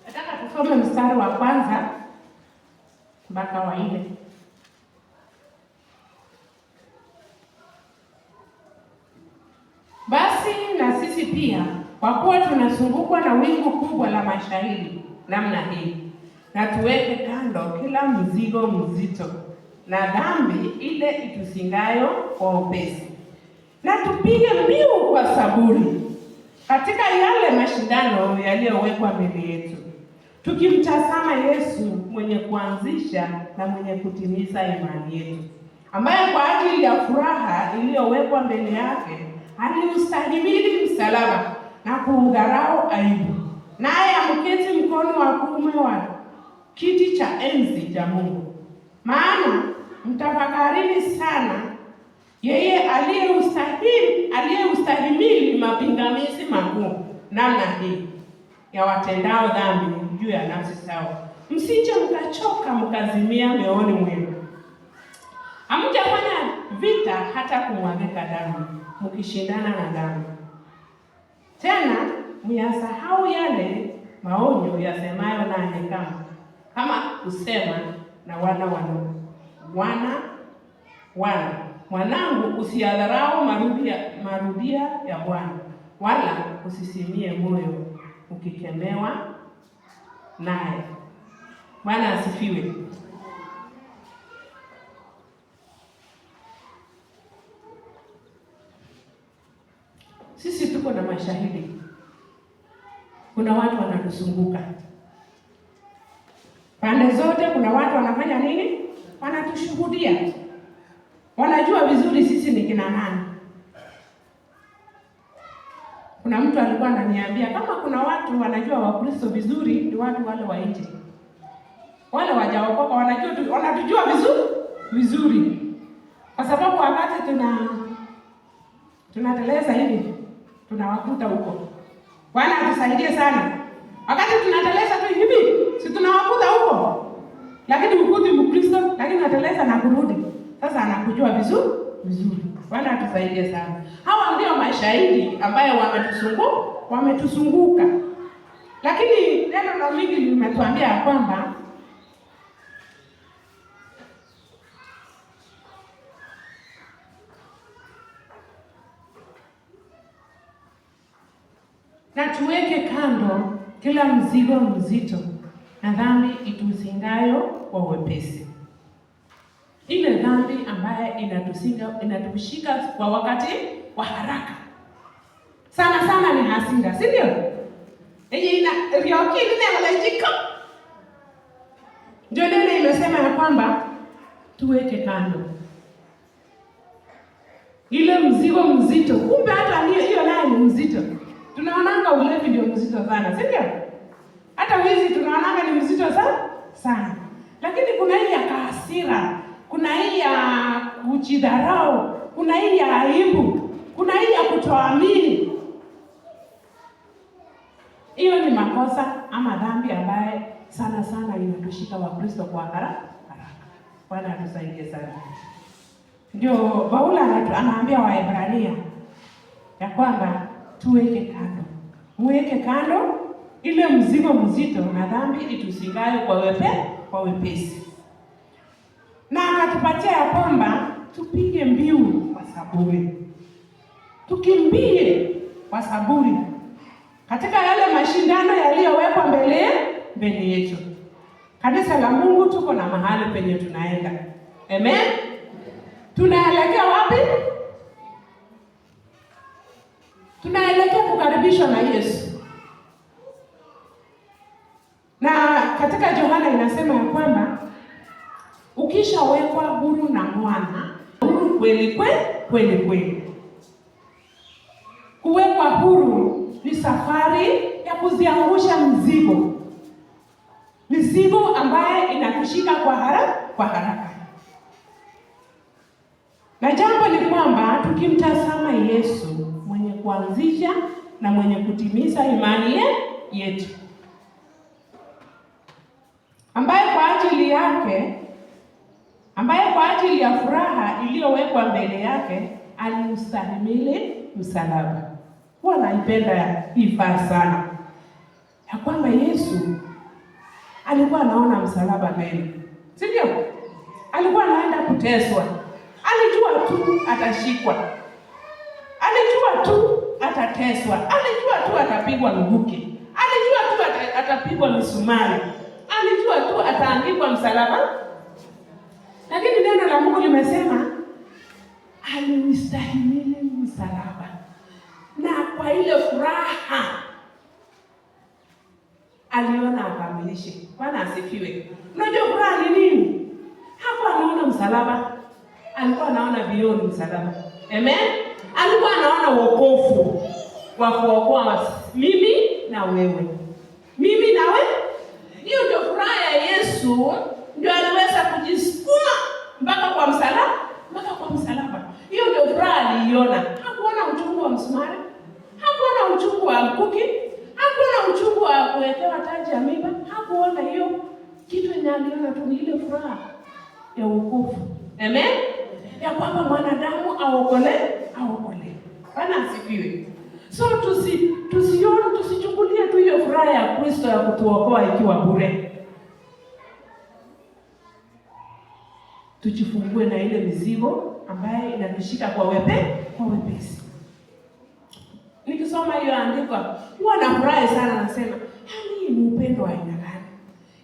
Nataka tusome mstari wa kwanza mpaka wa 4. Basi na sisi pia, kwa kuwa tunazungukwa na wingu kubwa la mashahidi namna hii, na tuweke kando kila mzigo mzito na dhambi ile itusingayo kwa upesi, na tupige mbiu kwa saburi katika yale mashindano yaliyowekwa mbele yetu, tukimtazama Yesu mwenye kuanzisha na mwenye kutimiza imani yetu, ambaye kwa ajili ya furaha iliyowekwa mbele yake aliustahimili msalaba na kuudharau aibu, naye amketi mkono wa kuume wa kiti cha enzi cha Mungu. Maana mtafakarini sana yeye aliyeustahimili mapingamizi makuu namna hii ya watendao dhambi juu ya nafsi zao, msije mkachoka mkazimia mioyoni mwenu. Hamjafanya vita hata kumwagika damu, mkishindana na dhambi. Tena myasahau yale maonyo yasemayo nanyi, kama kusema na wana wana mwanangu, usiadharau marudia ya Bwana, wala usisimie moyo ukikemewa naye. Bwana asifiwe. Sisi tuko na mashahidi. Kuna watu wanatuzunguka pande zote. Kuna watu wanafanya nini? Wanatushuhudia, wanajua vizuri sisi ni kina nani. Kuna mtu alikuwa ananiambia kama kuna watu wanajua Wakristo vizuri ni watu wale wa nje, wale wajaokoka wanajua, wanatujua vizuri vizuri, kwa sababu wakati tunateleza hivi tunawakuta huko. Bwana atusaidie sana. Wakati tunateleza tu hivi, si tunawakuta huko, lakini ukuti Mkristo, lakini unateleza na kurudi. Sasa anakujua vizuri vizuri. Bwana atusaidie sana. Hawa ndio mashahidi ambayo wametuzunguka, lakini neno la Mungu limetuambia ya kwamba na tuweke kando kila mzigo mzito na dhambi ituzingayo kwa wepesi. Ile dhambi ambaye inatushika kwa wakati wa haraka sana sana ni hasira, si ndio? Yenye ina rioki. Ndio neno imesema ya kwamba tuweke kando ile mzigo mzito. Kumbe hata hiyo nayo ni mzito. Tunaonanga ulevi ndio mzito sana, si ndio? Hata wizi tunaonanga ni mzito sana, lakini kuna hii ya hasira, kuna hii ya kujidharau, kuna hii ya aibu, kuna hii ya kutoamini. Hiyo ni makosa ama dhambi ambaye sana sana inatushika Wakristo kwa haraka. Bwana atusaidie sana. Ndio Paulo anaambia Waebrania ya kwamba tuweke kando, muweke kando ile mzigo mzito na dhambi itusingayo kwa wepesi, na akatupatia ya kwamba tupige mbiu kwa saburi, tukimbie kwa saburi katika yale mashindano yaliyowekwa mbele yetu. Kanisa la Mungu tuko na mahali penye tunaenda. Amen. Tunaelekea wapi? Tunaelekea kukaribishwa na Yesu. Na katika Yohana inasema ya kwamba ukishawekwa huru na mwana, huru kweli kweli kweli. Kuwekwa huru ni safari ya kuziangusha mzigo, mizigo ambaye inakushika kwa haraka. Na jambo ni kwamba tukimtazama Yesu mwenye kuanzisha na mwenye kutimiza imani yetu, ambaye kwa ajili yake, ambaye kwa ajili ya furaha iliyowekwa mbele yake aliustahimili msalaba. Huwa naipenda hii sana, ya kwamba Yesu alikuwa anaona msalaba mbele, si ndio? Alikuwa anaenda kuteswa, alijua tu atashikwa, alijua tu atateswa, alijua tu atapigwa mkuki, alijua tu atapigwa misumari, alijua tu ataangikwa msalaba. Lakini neno la Mungu limesema aliustahimili msalaba, na kwa ile furaha aliona akamilishe. Bwana asifiwe. Unajua furaha ni nini? Hakuwa anaona msalaba, alikuwa anaona beyond msalaba. Amen. Alikuwa anaona wokovu wa kuokoa mimi na wewe, mimi na wewe. Hiyo ndio furaha ya Yesu, ndio aliweza kujisukuma mpaka kwa msalaba, mpaka kwa msalaba. Hiyo ndio furaha aliiona. Hakuona uchungu wa msumari, hakuona uchungu wa mkuki, hakuona uchungu wa kuwekewa taji ya miiba, hakuona hiyo kitu. Yenye aliona tu ni ile furaha ya wokovu. Amen, ya kwamba mwanadamu aokole, aokole. Bwana asifiwe. So tusichukulie tu hiyo furaha ya Kristo ya kutuokoa ikiwa bure. Tujifungue na ile mizigo ambaye inatushika kwa wepesi. Nikisoma hiyo andiko huwa nafurahi sana, nasema yaani hii ni upendo wa aina gani?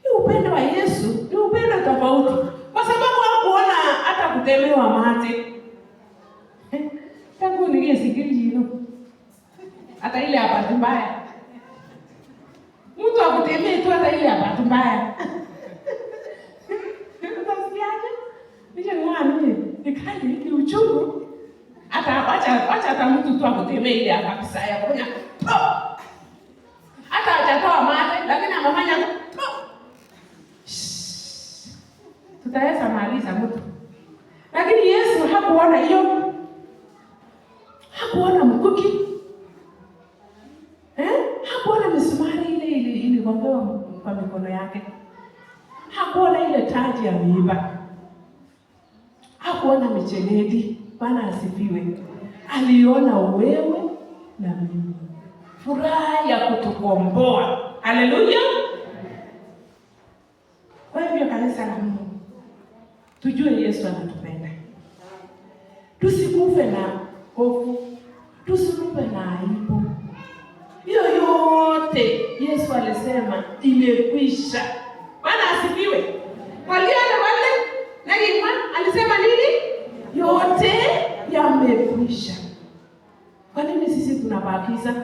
Hii upendo wa Yesu ni upendo tofauti, kwa sababu hakuona hata kutemewa mate. Tangu nigesikili jino hata ile hapa mbaya. ile ya bahati mbaya. Utasikiaje? Nije ngwani, ni kali, ni uchungu. Hata wacha wacha hata mtu tu akutemee ile ya kabisa ya kufanya "Oh!" Hata hajatoa mate lakini amefanya "Oh!" Shh. Tutaweza maliza mtu. Lakini Yesu hakuona hiyo. Hakuona mkuki. Eh? Hakuona misumari ile ile iligongewa kwa mikono yake. Hakuona ile taji ya miiba. Hakuona micheledi. Bwana asifiwe. Aliona wewe na mimi. Furaha ya kutukomboa. Haleluya. Kwa hivyo kanisa la Mungu, tujue Yesu anatupenda. Tusikufe na hofu, tusikufe na aibu. Hiyo yote Yesu alisema imekwisha. Bwana asifiwe. Waliona wale nani alisema nini? Yote yamekwisha. Kwa nini sisi tunabakiza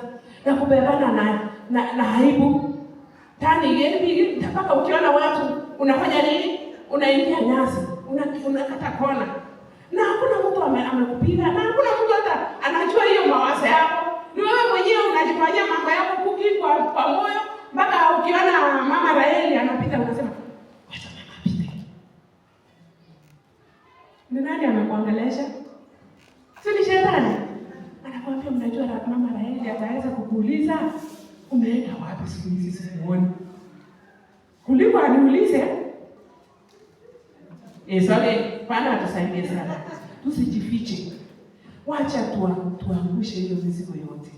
na kubebana na aibu? Tani yeni mpaka ukiona watu unafanya nini? Unaingia nyasi, unakata kona. Na hakuna mtu amekupiga, na hakuna mtu hata anajua hiyo mawazo yako. Ni wewe mwenyewe unajifanyia mambo yako kuki kwa moyo mpaka ukiona mama Raheli anapita unasema wacha mama apite. Ni nani amekuongelesha? Si ni shetani? Anakuambia mnajua mama Raheli ataweza kukuuliza umeenda wapi siku hizi sikuoni. Kuliko aniulize. Sorry, Bwana atusaidie sana. Tusijifiche. Wacha tuangushe hiyo mizigo yote.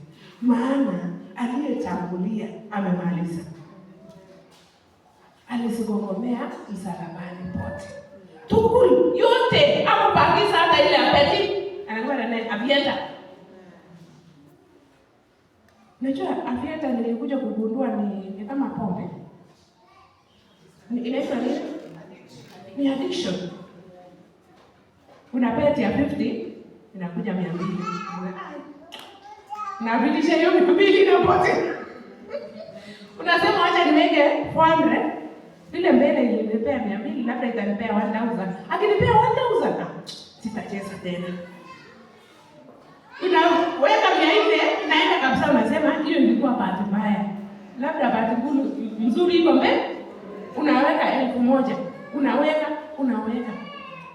Maana aliyetangulia amemaliza. Alizigongomea msalabani pote. Tukul yote hakubakiza hata ile apeti. Anakuwa na avieta. Unajua avieta nilikuja kugundua ni kama pombe. Inaitwa nini? Ni addiction. Una peti ya 50 inakuja 200. Narudisha hiyo 200 inapotea. Unasema wacha niweke 400. Vile mbele ilinipea 200, labda itanipea 1000. Akinipea 1000, sitacheza tena. Unaweka 400 inaenda kabisa, unasema hiyo ilikuwa bahati mbaya. Labda bahati nzuri iko mbele. Unaweka 1000, unaweka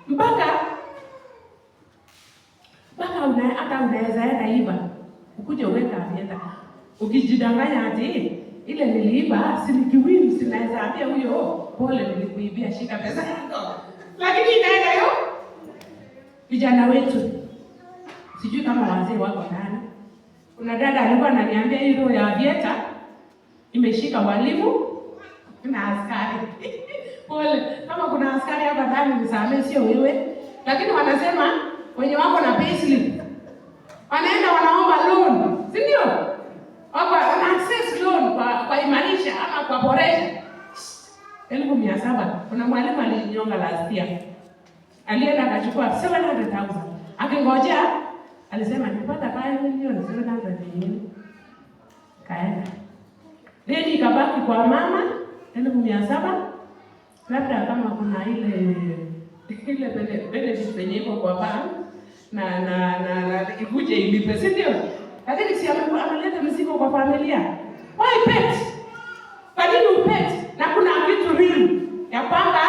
mpaka hata unaweza enda iba. Ukuje uweka avieta. Ukijidanganya ati ile niliiba, si nikiwin, sinaweza ambia huyo pole nilikuibia, shika pesa yako. Lakini inaenda yo. Vijana wetu sijui kama wazee wako ndani. Kuna dada alikuwa ananiambia hii roho ya avieta imeshika walimu na askari. Pole, kama kuna askari hapa ndani nisamee, sio wewe. Lakini wanasema wenye wako na payslip wanaenda wanaomba loan, si ndio? Wako wana access loan kwa Imarisha ama kwa Boresha 700,000. Kuna mwalimu alinyonga last year, alienda akachukua 700,000 akingojea, alisema nipata 5 million 700 nini, kaenda deni ikabaki kwa mama 700,000. Labda kama kuna ile benefit yenye iko kwa bank na ikuje ilipe, si ndio? Lakini si ameleta mzigo kwa familia. Why pet? Kwa nini upet? Na kuna kitu real ya kwamba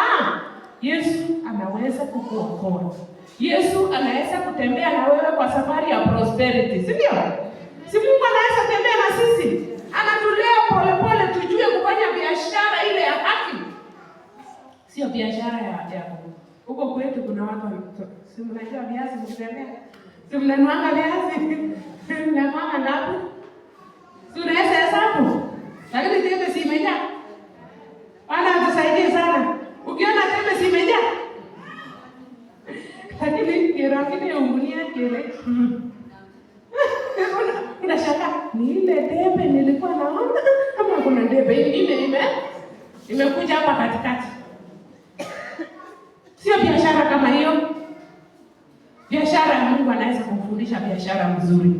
Yesu anaweza kukuokoa. Yesu anaweza kutembea na wewe kwa safari ya prosperity, si ndio? Si Mungu anaweza tembea na sisi? Anatulea pole pole tujue kufanya biashara ile ya haki. Sio biashara ya ajabu. Huko kwetu kuna watu, si mnajua viazi mkitembea? Si mnanuanga viazi? Mnanuanga ngapi? Si unaweza hesabu? Lakini tembe si imejaa. Bwana atusaidie sana. Ukiona tembe si imejaa. Lakini kirangine ungunia kile. Unashangaa ni ile tembe nilikuwa naona kama kuna tembe ingine imekuja hapa katikati. Sio biashara kama hiyo. Biashara ya Mungu anaweza kufundisha biashara mzuri.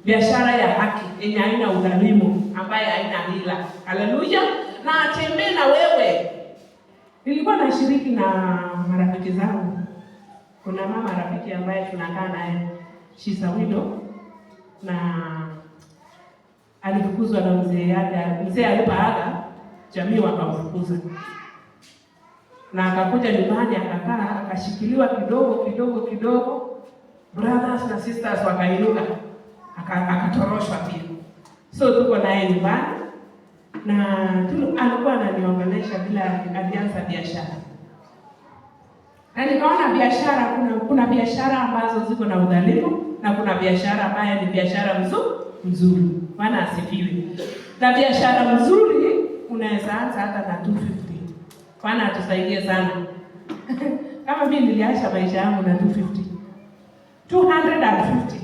Biashara ya haki yenye haina udhalimu, ambaye haina hila. Haleluya. Na atembee na Nilikuwa nashiriki na marafiki zangu. Kuna mama rafiki ambaye tunakaa naye, she's a widow, na alifukuzwa na mzee yake. Mzee alipoaga, jamii wakamfukuza, na akakuja nyumbani akakaa, akashikiliwa kidogo kidogo kidogo, brothers na sisters wakainuka, akatoroshwa pia. So tuko naye nyumbani na alikuwa ananiongelesha vile alianza biashara, na nikaona biashara, kuna biashara ambazo ziko na udhalimu na kuna biashara ambayo ni biashara mzuri. Bwana asifiwe. Na biashara mzuri unaweza anza hata na 250. Bwana atusaidie sana. Kama mimi niliacha maisha yangu na 250. 250.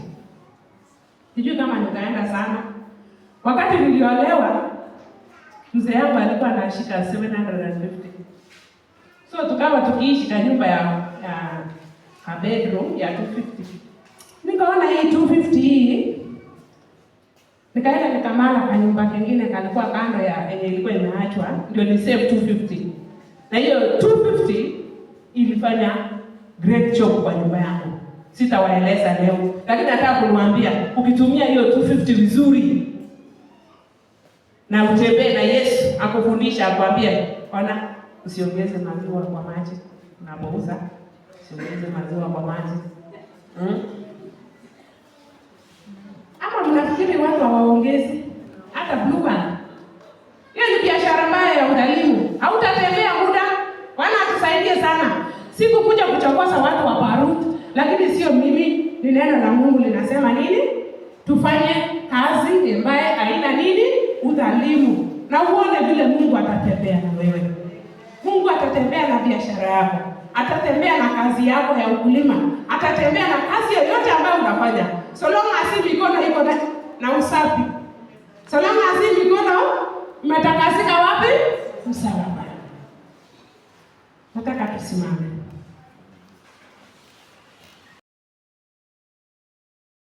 Sijui kama nitaenda sana. Wakati niliolewa, mzee yangu alikuwa anashika 750. So tukawa tukiishi kwa nyumba ya bedroom ya 250. Nikaona hii 250 hii, nikaenda nikamala kwa nyumba kingine kalikuwa kando ya yenye ilikuwa imeachwa, ndio ni save 250. Na hiyo 250 ilifanya great job kwa nyumba yangu. Sitawaeleza leo, lakini nataka kuwaambia ukitumia hiyo 250 vizuri na utembee na Yesu akufundisha, akwambie, ona, usiongeze maziwa kwa maji unapouza, usiongeze maziwa kwa maji. Ama mnafikiri watu hawaongezi hata Blue Band? Hiyo ni biashara mbaya ya udhalimu. Hautatembea muda. Bwana atusaidie sana. Sikukuja kuchokoza watu wa Parut, lakini sio mimi, ni neno la Mungu linasema nini? Tufanye kazi ambaye haina nini? Udhalimu. Na uone vile Mungu atatembea na wewe. Mungu atatembea na biashara yako, atatembea na kazi yako ya ukulima, atatembea na kazi yoyote ambayo unafanya. So long as mikono iko na usafi. So long as mikono imetakasika wapi? Msalaba. Nataka tusimame.